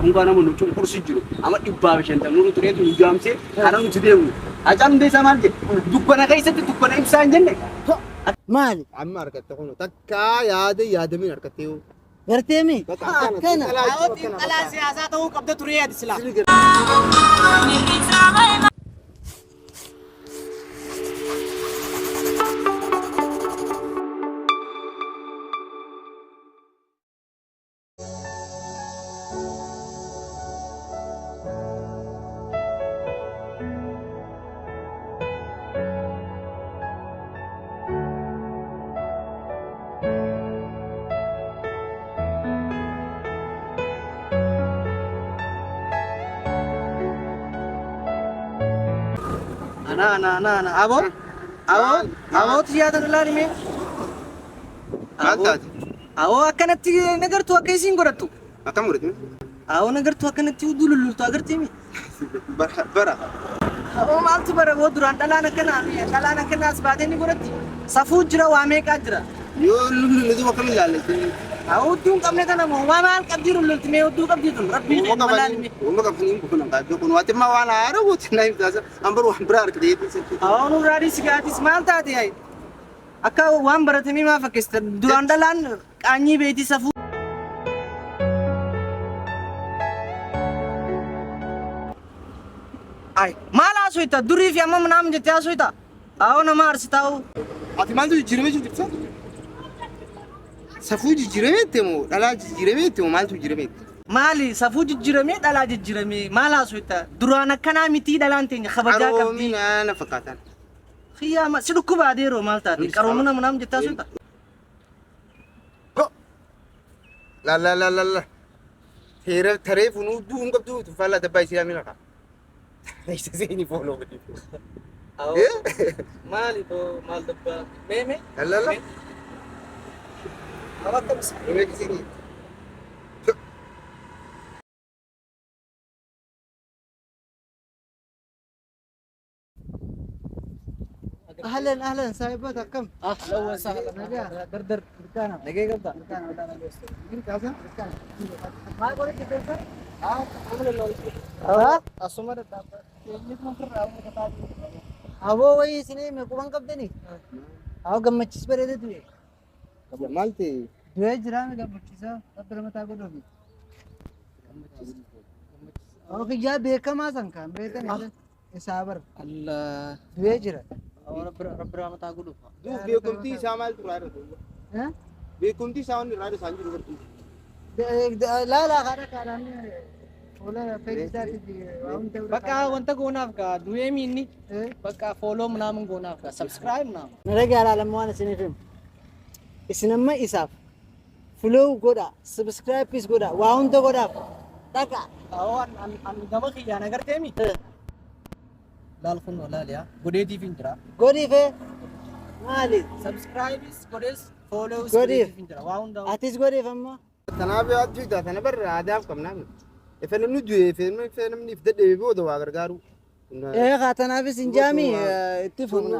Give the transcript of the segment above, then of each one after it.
Kun nama nu cunqursu jiru. Amma 150 nurra tureetu nu jaamsee karaa nuti deemnu. Hacaaluu Hundeessaa maal jedhe? Dukkana keessatti dukkana ibsaa hin jenne. Maali? Amma argatte kun takkaa yaada yaadamin argatte yoo. Gartee mi? Bakka akkana Akkana. xiinxalaa Awoo jechuun akkana xiinxalaa bakka. siyaasaa ta'uu qabda ture ati silaa. Ana ana ana ana aboo aboo abootu yaada ilaali mee. Maal taate? Awoo akkanatti nagartuu akka isiin godhattu. Akkam godhate? Awoo nagartuu akkanatti hudduu lullultu agartee mi? Bara bara. Awoo maaltu bara boo duraan dhalaan akkanaa dhalaan akkanaa as baatee ni godhatti. Safuu jira waa meeqaa jira. Yoo lullutu akkam ilaallatti? Awoo hudduu hin qabne kana moo waa maal qabdii lullulti mee hudduu qabdii tun rabbii Uuma keenya malaali qabanii mee. uuma qabanii kun hanqaadde kun waati immoo waan haara guutu na himtaasa an baru waan biraa argite jechuun. Awoo nurraa dhiisi gaatis maal taate yaa'e? Akka waan baratamee maa fakkeessita? Duraan dhalaan qaanyii beetii safuu. Ay, maal haasofta? Durii fi amma naam jettee haasofta? Awoo nama aarsitaa. Ati maaltu jijjiirame jechuun jirta? Safuu jijjiirame jette moo dhalaa jijjiirame jette moo maaltu jijjiirame jette? Maali safuu jijjiiramee dhalaa jijjiiramee maal haasofta? Duraan akkanaa mitii dhalaan teenya kabajaa qabdi. Qaroomina na fakkaatan. Xiyyaa si dhukkuba adeeroo maal taate? Qaroomina naam jettee haasofta? La la la la la. Teera taree funuu du'uu hin qabdu tuffaa dabbaa isii laamina qaba. Isa seenii fooloo godhi. Maali boo maal dabbaa? Mee mee? La la la. Awwa akkamis? Mee kisini. Ahlan ahlan saahiboota akkam? Ahlan wa sahlan. Dardar. Nagee qabda. Maal godhatti keessa? Asuma dadhaabba. Aboo wayii isinii hime quban qabdanii? Aboo gammachiis bareeda du'e. Maal ta'e? Du'ee jiraame gammachiisaa rabbi ramataa godhuufi. Aboo kiyyaa beekamaa san kan beekan isaa bara. Allah. Du'ee jira. Rabbi ramataa godhuuf. Duuf beekumtii isaa maal turaa irra? Beekumtii isaa wanni irraa isaan jiru bartuu. Laalaa kana kanaan fuula feejisaatti waa hunda bira. Bakka wanta goonaaf gaa du'ee miinni bakka follow ምናምን goonaaf gaa subscribe ምናምን. Naragaa ilaalammoo waan isiniif himu. Isin amma isaaf follow godha, subscribe godha, waa hunda godhaaf. Dhaqa. Awoo an gama kiyyaan agartee mi? Laal kun laal yaa godheetiif hin jira. Godhiifee maali? Subscribes godhees follows Godhiif. godheetiif hin jira. Waa hundaa. Atis godhiif ammoo. Kanaaf yaaddu ita kana barra aadaaf qabnaa miti. Efe namni du'e efe namni if dadhabe booda waa gargaaru. Ee haa tanaafis hin jaami itti fufna.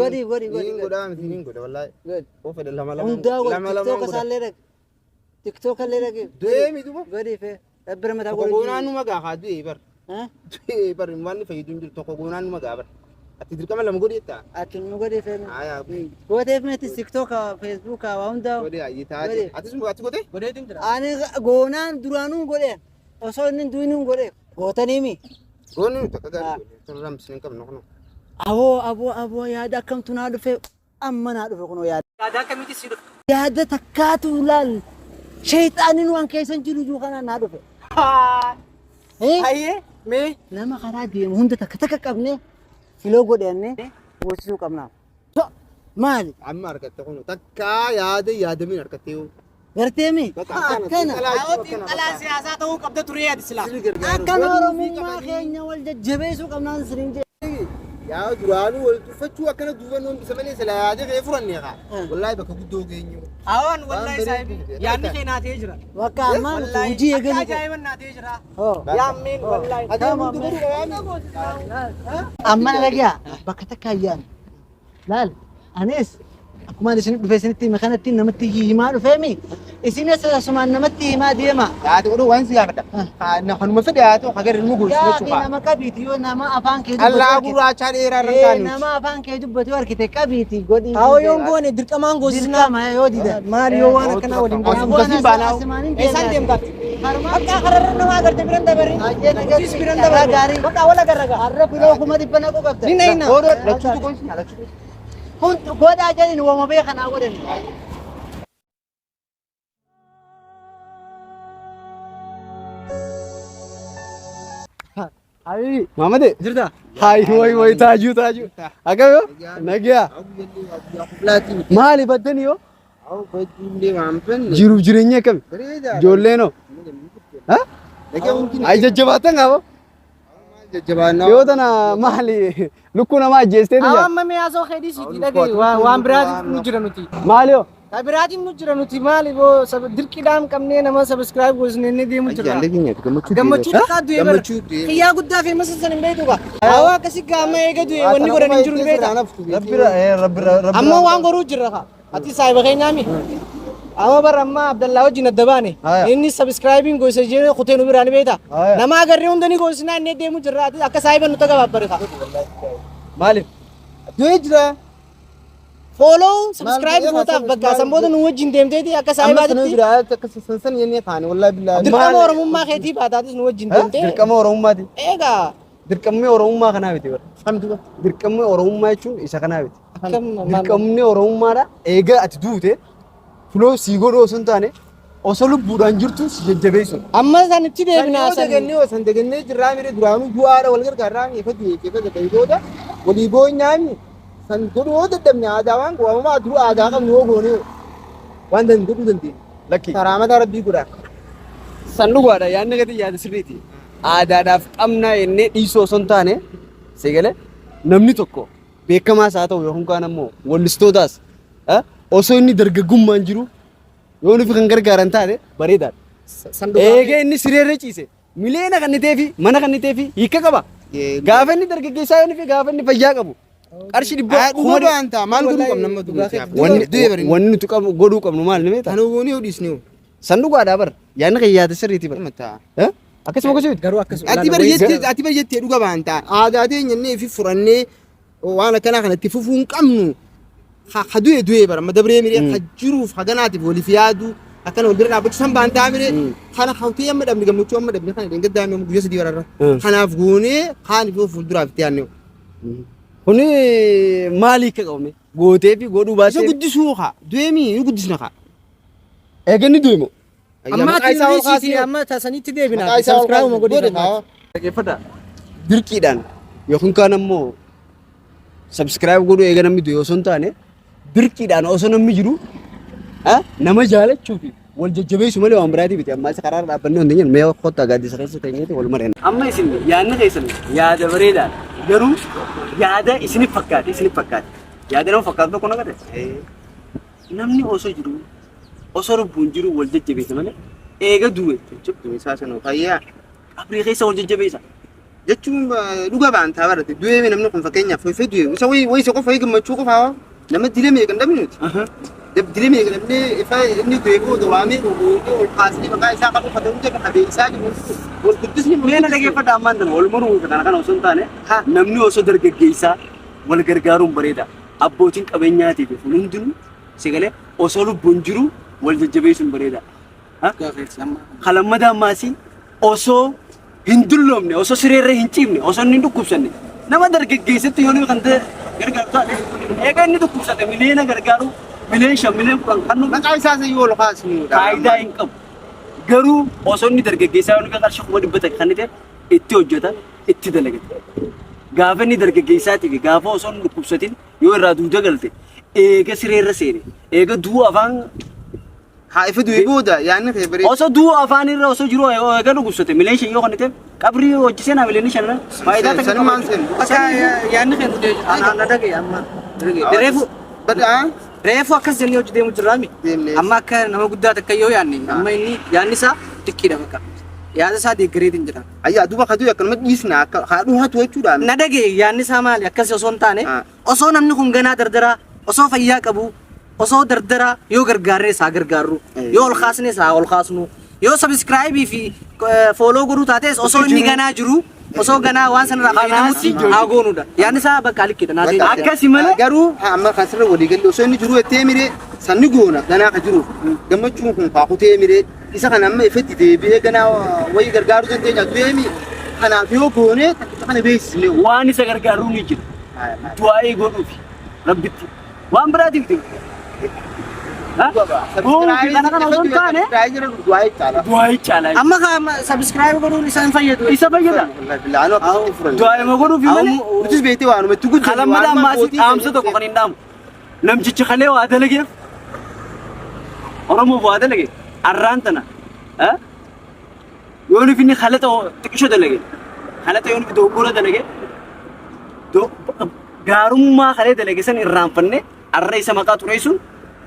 Godhi godhi godhi. Niin godhaa miti niin godha wallaahi. Godhi. Oo fedha lama lama. Hundaa godhi. Lama lama Tiktoka godha. isaallee dhaqi. Tiktoka illee dhaqi. Du'ee miti moo? Godhiifee. Rabbi ramataa Tokko godhu. goonaan numa gaa haa du'e bar. Du'e bar waan inni fayyadu hin jiru tokko goonaan numa gaa bar. Ati dirqama lama godhi jettaa? Ati nu godhiifee. Aayaa Gooteef miti tiktoka feesbuuka waa hundaa. godhi ayi taate. Atis ati godhe? Godheetiin jira. Ani goonaan duraanuun godhe osoo inni du'inuun godhe gootanii mi. Goonni nuti akka gaarii godhe. Sun ramsni hin qabnu kunoo. Aboo aboo aboo yaada akkamtu naa dhufe amma naa dhufe kunoo yaada. Yaada akkamitti si dhufe? Yaada takkaatu laal sheexaaniin waan keessa hin jiru iyyuu kanaan naa dhufe. Hayyee mee Nama karaa deemu hunda takka takka qabne filoo godhanne goosisuu qabnaaf. Maali? Amma argatte kun takkaa yaada yaadamin argatte yoo. Gartee mi? Bakka akkana Akkana. xiinxalaa Awoo jechuun akkana xiinxalaa bakka. siyaasaa ta'uu qabda ture ati silaa. Akkana Oromummaa keenya wal jajjabeessuu qabnaan isiniin jedhe. Yaa duraanuu wal tuffachuu akkana duuba nuun bisa malee sila yaada kee furanne kaa. Wallaahi bakka guddoo geenyu. Awoon wallahi Waan bareedu saahibi miti. yaadni kee naatee jira. Bakka ammaa nuti Wallahi hojii akka eegaluu qabna. ajaa'iban naatee jira. Hoo. Yaammeen wallahi. Ati hundi godhu qabaami. Amma na dhagaa bakka takka ayyaan. Laal anis Akkumaan isin dhufe isinitti hime kanatti namatti himaa dhufeemi. Isinis asumaan namatti himaa deema. Yaati oduu waan si gaafadha. Kanuma fedhe haa ta'u hagar ilmu gosi Yaa jechuudha. nama qabiiti yoo nama afaan kee Allaa dubbatu gurraachaa dheeraa irra argite. taanu. Nama afaan kee dubbatu argite qabiiti godhi. Haa yoon goone dirqamaan goosisnaa. Dirqama yoo dida. Maali yoo waan akkanaa waliin goone. Akkasiin baanaa. Eessaan deemtaa? Bakka kararra nama agarte biran dabarri. Sis biran dabarri. Bakka wal agarra gaa. Har'a biroo 500,000 naquu qabda. Ni nayna. Oduu lachuutu gosi lachuutu. Kun godhaa jedhin wama beekanaa godhan. Habibi, Mamade, jirta? Hayi, way way taajuu taajuu. Akkam yoo? Nagiyaa. Maali baddani yoo? Jiruuf jireenya akkami? Ijoolleen hoo? Ha? Ay jajjabaatan qaba. Yoo tana maali lukkuu namaa ajjeestee Haa biyya? amma mi'aasoo keedii siiti dhagahi waan biraatiin nu jira nuti. Maali hoo? Ka biraatiin nu jira nuti maali boo dirqiidhaan qabnee nama subscribe goosnee inni deemu jira. Gammachuu xiqqaa du'e bara. Xiyyaa guddaa fi masa san hin beektu gaa. Haa akkasii gaa amma eega du'e wanni godhan hin jiru ni beekta. Rabbira rabbira rabbira. Amma waan goruu jirra kaa. Ati saahiba keenyaami. Amma bara amma Abdallaa wajjin adda baane. Haya. Inni subscribing gosa jee kutee nu biraa ni beekta. Haya. Nama agarree hunda ni goosnaa inni deemu jirra. Ati akka saahiba nu tagabaabbare kaa. Maaliif? Du'ee jira. Follow subscribe gootaaf bakka sanboota nu wajjin deemteeti akka saahibaatitti. Dirqama Oromummaa keetii baataatis nu wajjin deemtee. Dirqama Oromummaati. Eegaa. Dirqamni Oromummaa kanaa miti bara. Dirqamni Oromummaa jechuun isa kanaa miti. Dirqamni Oromummaadha. Eega ati duute fuloo sii godhuu osoo hin taane osoo lubbuudhaan jirtu si jajjabeessu. Amma sanitti deebinaa San dagannee san dagannee jirraa mire duraanuu du'aadha wal gargaarraa mi ifa du'e ifa dadhabdoota walii boonyaami san godhuu yoo dadhabne aadaa waan waamamaa dur aadaa qabnu yoo goone waan dan godhuu dandeenya. Lakki. Karaa mataa rabbii godhaa. San dhugaadha yaadni gadi yaada sirriiti. Aadaadhaaf qabnaa jennee dhiisuu osoo hin taane seegale namni tokko beekamaas haa ta'u yookaan kaan ammoo wallistootaas osoo inni dargaggummaan jiru yoo nufi kan gargaaran taate bareedaadha. Eegee inni sireerra ciise miliyoona kan ta'ee fi mana kan ta'ee fi hiika qaba. Gaafa inni dargaggeessaa yoo fi gaafa inni fayyaa qabu qarshii dhibba Dhuguma waan ta'a maal godhuu qabna amma Wanni wanni nuti qabnu godhuu qabnu maal ni beektaa? Kan goonee yoo dhiisne hoo? San dhugaadhaa bara yaadni kan yaada sirriiti bara. Akkasuma gosa miti. Garuu akkasuma. Ati bar jettee ati bar jettee dhuga waan ta'a aadaa teenya inni fi furannee waan akkanaa kanatti fufuu hin qabnu. Ha du'e du'e bara amma dabree miree ha jiruuf haganaatiif waliif yaadu akkana wal bira dhaabbachuu san baan ta'a miree kana hawtee amma dhabne gammachuu amma dhabne kana dheengaddaa amma guyyaa sadii bararra. Kanaaf goonee kaan fi fuulduraaf itti yaadne. Kuni maali akka qabame gootee fi godhuu Isa baatee. guddisuu haa du'ee mii ni guddisna haa. Eega inni du'e moo? Amma ati nuyi amma sanitti deebinaa. Subscribe godhi. Dhaggeeffadhaa. Dirqiidhaan yookiin kaan ammoo subscribe godhuu eega namni du'e osoo hin taane dirqiidhaan osoo namni jiru nama jaalachuu fi wal jajjabeessu malee waan biraatii miti. Amma isa karaarra dhaabbannee hundi jennu mee kottaa gaaddisa keessa teenyeeti wal mari'anna. Amma isin yaadni keessan yaada bareedaadha. Garuu yaada isiniif fakkaate isiniif fakkaate. Yaada nama fakkaatu tokko nagate. Namni osoo jiru osoo lubbuun jiru wal jajjabeessa malee eega du'e Isaa sanuu fayyaa. qabrii keessa wal jajjabeessa. Jechuun dhuga baan taa barate du'ee namni kun fakkeenyaaf hoifee du'e isa wayi wayi isa qofa wayi gammachuu qofaa nama dilee meeqa hin dhabne nuti. Dilee meeqa dhabnee ifa inni du'e booda waamee ol kaasnee maqaa isaa qabu kan hunda qabee isaa jiru wal guddisni Mee na dhaggeeffadha ammaan tana wal mormuu kana kana osoo hin taane namni osoo dargaggeessaa wal gargaaruun bareeda. Abbootiin qabeenyaatii fi kun hundinuu sagalee osoo lubbuun jiru wal jajjabeessuun bareeda. Kalammadaa ammaasii osoo hin dulloomne osoo sireerra hin ciifne osoo inni hin dhukkubsanne nama dargaggeessatti yoo nama kan ta'e gargaaru taate eega inni dhukkubsate miliyoona gargaaru miliyoona 5 miliyoona 10 kan nu maqaa isaa yoo ol kaasnu faayidaa hin qabu. Garuu osoo inni dargaggeessaa yoo inni qarshii 100,000 kan ta'e itti hojjeta itti dalagata. Gaafa inni dargaggeessaatii fi gaafa osoo inni dhukkubsatin yoo irraa duuda galte eega sireerra seene eega du'u afaan haa ifa du'e booda yaadni kee bareeda. osoo du'u afaan irra osoo jiru eega dhukkubsate miliyoona 5 yoo kan ta'e qabrii hojjisee naa miliyoona 5 faayidaa takka Sanumaan seenu. Akka yaadni keenya na dhagaye amma. Reefu Badhaa reefu akkas jennee hojii deemu jirraami. Deemnee. Amma akka nama guddaa takka yoo yaadne amma inni yaadni isaa xiqqeedha bakka. Yaada isaa deeggareetiin jira. Ayyaa duuba ka du'e akkanuma dhiisna akka haa dhuhatu jechuudha. Na dhagaye yaadni isaa maali akkas osoo hin taane osoo namni kun ganaa dardaraa osoo fayyaa qabu Osoo dardaraa yoo gargaarree isaa gargaarru, yoo ol kaasne isaa ol kaasnu, yoo subscribe fi follow godhuu taates osoo inni ganaa jiru, osoo ganaa waan sanarraa fayyadamutti haa goonudha. Yaadni isaa bakka likkiidha. Naa ta'e. Akkasi malee. Garuu amma kan sirra walii galle osoo inni jiru jettee miree sanni goona ganaa ka jiruuf gammachuun kun kaa kutee miree isa kana amma ifatti deebi'ee ganaa wayii gargaaruu dandeenya du'eemi kanaaf yoo goone takkicha kana beeksisne. Waan isa gargaaruu ni jira. Du'aa'ee godhuufi rabbitti. Waan biraatiif miti. Goonfi kana kana osoo hin taane du'aa'ee caalaa. Amma subscribe godhuun isa hin fayyadu. Isa fayyada. Du'aa'ee godhuufi malee. Nutis beektee waanuma itti guddanne. Kalammada ammaas dhaamsa tokko kan hin dhaamu. Namtichi kalee waa dalageef Oromoof waa dalage arraan tana yoo nufi inni kalaxa xiqqisho dalage kalaxa yoo nufi dogoggora dalage gaarummaa kalee dalage san irraanfanne arra isa maqaa xureessuun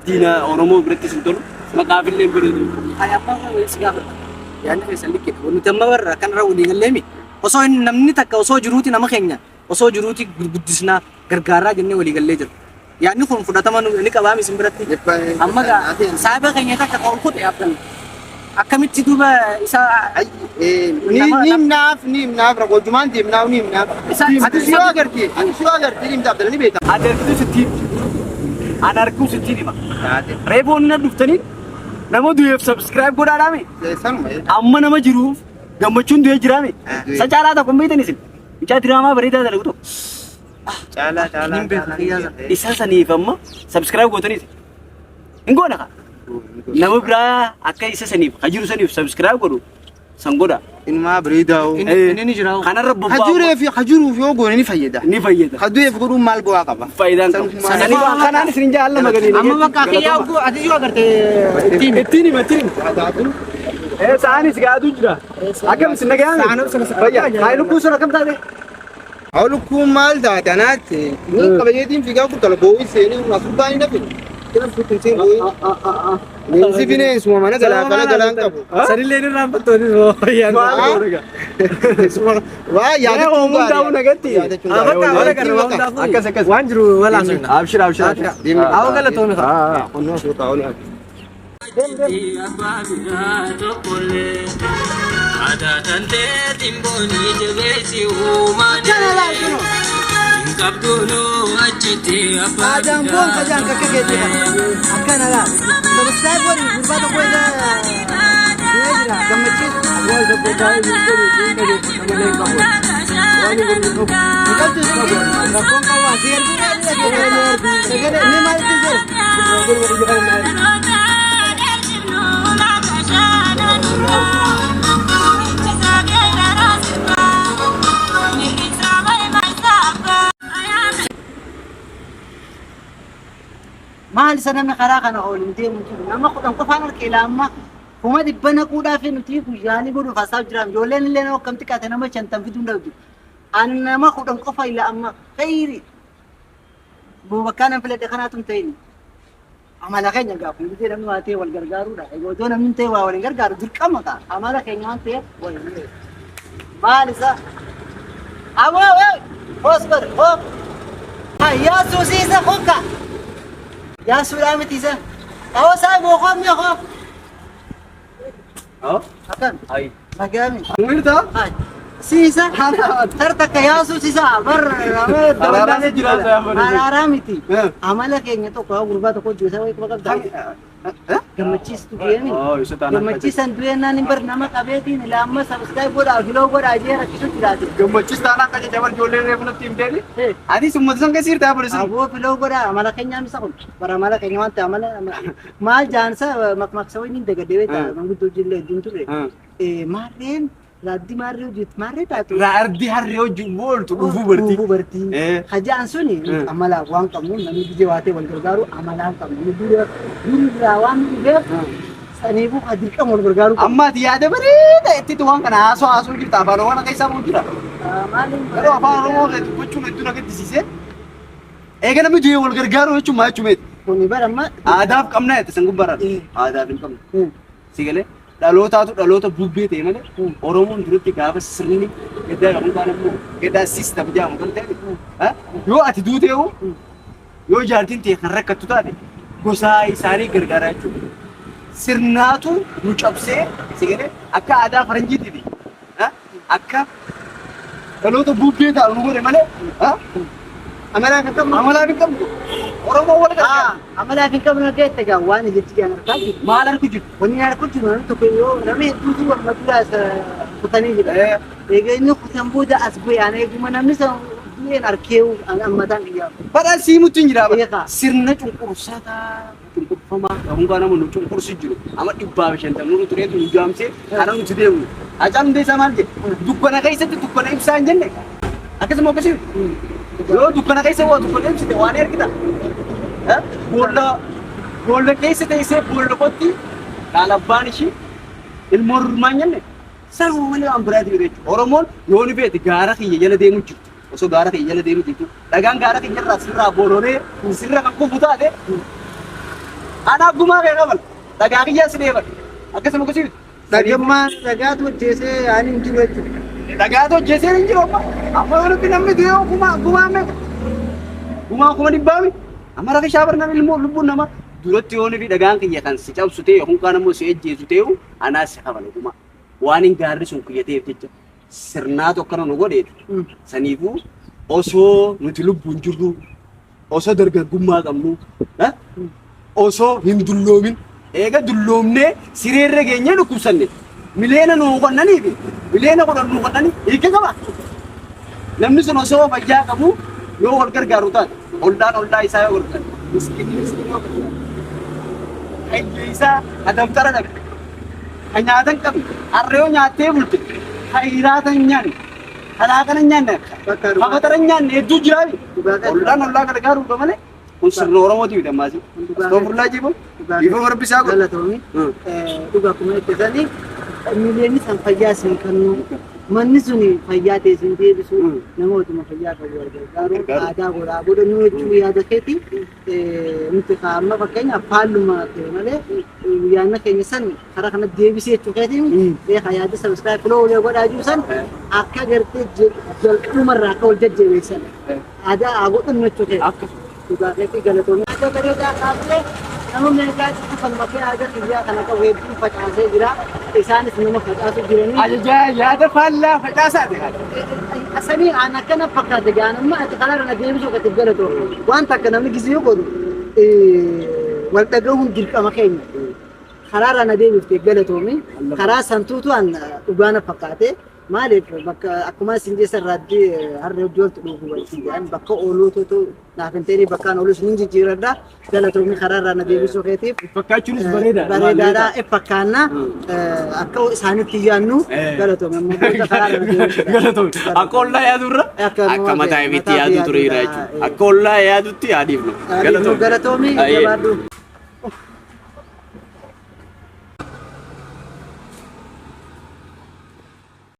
diina Oromoo birattis hin tolu maqaaf illee hin bareedu. Ay, amma si gaafadha. Yaadni keessan likkiidha. Nuti amma barra kanarra walii galleemi. Osoo inni namni takka osoo jiruuti nama keenya osoo jiruuti guddisnaa gargaaraa jennee walii gallee jirra. Yaadni kun fudhatama ni qabaami isin biratti. Amma gaa saahiba keenya takka ol kute abdan. Akkamitti duuba isa Ni himnaaf ni himnaaf rakkoojumaan deemnaaf ni himnaaf. Ati si yoo agarte ati si yoo agarte ni himta abdala ni beekta. Ati argitu sitti ani arguu sitti hima. Reefu onni na dhuftanii nama du'eef subscribe godhaadhaame. Sanuma. Amma nama jiruuf gammachuun du'ee jiraame. Isa caalaa tokko hin beektan isin. Mucaa diraamaa bareedaa dalagu tokko. Caalaa caalaa. Hin beeku kiyyaa sana. Isa saniif amma subscribe gootaniis. Hin goona kaa. Nama biraa akka isa saniif ka jiru saniif subscribe godhu san godha. Inumaa bareedaa. Inni ni jira. Kanarra bobba'aa Hajuree fi hajuruuf yoo goone ni fayyada. ni fayyada. Hadu'eef godhuun maal bu'aa qaba? Faayidaan qabu. Saniif kanaan isin jaallama ganii. Amma bakka kiyyaa oguu ati yoo agarte ittiin Ittiin hima ittiin hima. Sa'aanis gaaduu jira. Akkam isin nagayaan? Fayyaa. Hayi lubbuu sun akkam taate? Haa lukkuun maal taate anaatti ni kabajeetiin fiigaa kurtala boo'ii seenee asurbaan hin hafin. Kira fuutuun seen boo'ii. Leensi bineensuma mana galaa kana galaan qabu. Sanillee ni raanfattoonni Waa yaadachuun Oomuun daawuu nagatti. Yaadachuun gaarii. Akkas akkas. Waan jiru walaasofna. Abshir abshir abshir. Awwa galatoomii qaba. Qonnaa suutaa ol haati. Aadaan boon kajaan kakka keetii kana. Akkana laa. Subscribe godhi gurbaa tokko isa du'ee jira gammachiisu. Hin qabdu silkii. Rakkoon qabu asii erguu qabu. Sagalee inni maalitti jira? Maal isa namni karaa kana oolu hin deemu jiru. Nama 10 qofaan harka ilaa amma 100,000 naquudhaaf nuti guyyaalii godhuuf hasaaf jiraam. Ijoolleen illee nama akkam xiqqaate nama 50 fiduu hin dhabdu. Ani nama 10 qofa ilaa amma khayri. Bakkaa nan filadhe kanaatu hin ta'in. Amala keenya gaafa hundi ta'e namni waa ta'e wal gargaaruudha. Egaa otoo namni hin ta'e waa wal hin gargaaru dirqama ta'a. Amala keenya waan ta'eef wal hin Maal isa? Aboo ee! Hoos godhe hoo! Yaasuu siisa hokka! Yaasuudhaa miti isa. Awoo saa boo koo mi'a koo. Akkam? Nagaami. Muirta? Siisa. Tar takka yaasuu siisa bar Araaraa jira, Araaraa miti. Amala keenya tokko haa gurbaa tokko hojii wayii quba qabda. Gammachiistu du'eemi. Gammachiisan du'eennaan hin bar nama qabeetiin ilaa amma subscribe godhaa follow godhaa jee rakkisu jiraate. Gammachiis taanaan akka jecha bar ijoolleen reefu natti himteeti. Atis uummata san keessa jirtaa poolisiin. Aboo follow godhaa amala keenyaa misa kun bara amala keenya waan ta'e amala maal jaansa maqmaqsa wayii ni dagadee beektaa manguddoo jillee hedduun turre. Maarreen raaddi maarree hojjetu maarree taatu. Raardi harree hojii ooltu dhufuu barti. Dhufuu barti. Hajaan suni amalaaf waan qabnu namni biyya waatee wal gargaaru amalaan qabnu. Duri irraa waan nu dhufeef saniifuu ka dirqama wal gargaaruu qabnu. Amma ati yaada bareeda itti waan kana haasoo haasoo jirta afaan Oromoo keessaa ba'u jira. Garuu afaan Oromoo kee dubbachuun hedduu na gaddisiise. Eega namni du'ee wal gargaaru jechuun maal jechuun meeti? Kuni bara amma. Aadaaf qabna jette san gubbaarra. Aadaaf hin qabnu. Si galee dhalootaatu dhaloota bubbee ta'e malee Oromoon duratti gaafa sirni gadaa yookaan kaan immoo gadaa system jedhamu kan ta'e yoo ati duuteewu yoo jaartiin ta'e kan rakkattu taate Gosaa isaanii gargaaraa jechuudha. Sirnaatu nu cabsee si galee akka aadaa faranjiitiiti. Akka dhaloota bubbee ta'an nu godhe malee Amalaa kan qabnu. Amalaa hin qabnu. Oromoo wal gargaara. Amalaa hin qabnu akka jette gaa waan ijatti jaan harkaa jiru. Maal harku jiru? Wanni harku jiru namni tokko yoo namni hedduutu wal maduraa isa kutanii jira. Egaa inni kutan booda as bu'e ana eeguma namni san du'een arkeewu ammataan kiyyaa. Badhaan siimutti hin jira. Beekaa. Sirna cunqursataa cunqurfamaa hundaa nama nu cunqursu jiru. Amma 150 nurra tureetu nu jaamsee karaa nuti deemnu. Hacaaluun Hundeessaa maal jedhe? Dukkana keessatti dukkana ibsaa hin jenne. Akkasuma akkasii. Yoo dukkana keessa waa dukkana ibsite waan argita. Boolla boolla keessa teessee boolla qotti laalabbaan ishii ilmoo rurmaa hin jenne. Sanuma malee waan biraati miti jechuudha. Oromoon yoo ni beekte gaara kiyya jala deemu jirtu. Osoo gaara kiyya jala deemu jirtu dhagaan gaara kiyya irraa sirraa bololee sirra kan kufu taate anaaf gumaa kee qabal dhagaa kiyyaa si deeban. Akkasuma akkasii miti. Dhagammaan dhagaatu hojjeesee ani hin jiru jechuudha. Dhagaatu hojjeesee hin jiru amma. Amma yoo nuti namni du'ee gumaa gumaa meeqa? Gumaa 100,000 mi? Amma raga shaabar namni ilmoo lubbuun nama duratti yoo nuti dhagaan kiyya kan si cabsu ta'e yookaan kaan ammoo si ejjeesu ta'e anaas si kabala gumaa. Waan hin gaarri sun kiyya ta'eef jecha sirnaatu akkana nu godheetu. Saniifuu osoo nuti lubbuun jirru osoo dargaggummaa qabnu osoo hin dulloomin eega dulloomnee sireerra geenyee dhukkubsanne miliyoona nuu qonnanii fi miliyoona 10 nuu qonnanii hiika qaba. Namni sun osoo fayyaa qabu yoo wal gargaaru taate ollaan ollaa isaa yoo gargaaru miskiinni miskiina yoo gargaaru hiyyeessaa ka dabtara dhabe ka nyaata hin qabne har'a yoo nyaattee bulte ka hiraata hin nyaanne ka laaqana hin nyaanne Bakka ka dhugaa. fatara hin nyaanne hedduu jiraa Dhugaa keessa. ollaan ollaa gargaaruudha malee kun sirna Oromooti miti ammaasi. Dhugaa Astoofurlaa jibo Dhugaa dhiifama rabbi isaa godhu. Galatoomi. Dhugaa akkuma jettisanii miliyoonni san fayyaa isin kennu manni sun fayyaa ta'e isin deebisu namootuma fayyaa qabu gargaaru Gargaaru. aadaa godhaa godhannu jechuu yaada keeti. Nuti amma fakkeenyaaf faalluma ta'e malee yaadna keenya san karaa kana deebisee jechuu keetiin beekaa yaada subscribe follow godhaa jiru san akka gartee jalqabumarraa akka wal jajjabeessan aadaa haa godhannu jechuu keeti. Akkasuma. Dhugaa keetii galatoomii. Yaada bareedaa kaasee nama meeqaatti kan makkee aadaa kiyyaa kana qabu hedduun facaasee jira. Isaanis nama facaasu jiranii. Ajajaa yaada faallaa facaasaati. Sanii aan akkana fakkaate gaan amma ati karaa kana deebisuu katiif galatoo. Waan takka namni gisee godhu wal dhagahuun dirqama keenya. Karaa irraa na deebifte galatoomi. Karaa santuutu an dhugaa na fakkaate. Maaliif bakka akkuma isin jeessa irraatti harree hojii oltu dhufu isin jedhan bakka ooluutu naaf hin ta'in bakkaan oolus nin jijjiiradha. Galatoomi karaa irraa na deebisuu keetiif. Fakkaachuunis bareedaadha. Bareedaadha. If fakkaanna akka isaanitti yaannu galatoomi ammoo booda karaa irra na deebisuudha. Galatoomi. Akka ollaa yaadurra Akka akka mataa ifitti mataa yaadu ture jira yaadudha. jechuudha. Akka ollaa yaadutti yaadiifnu. Galatoomi Ayyee. jabaadhu.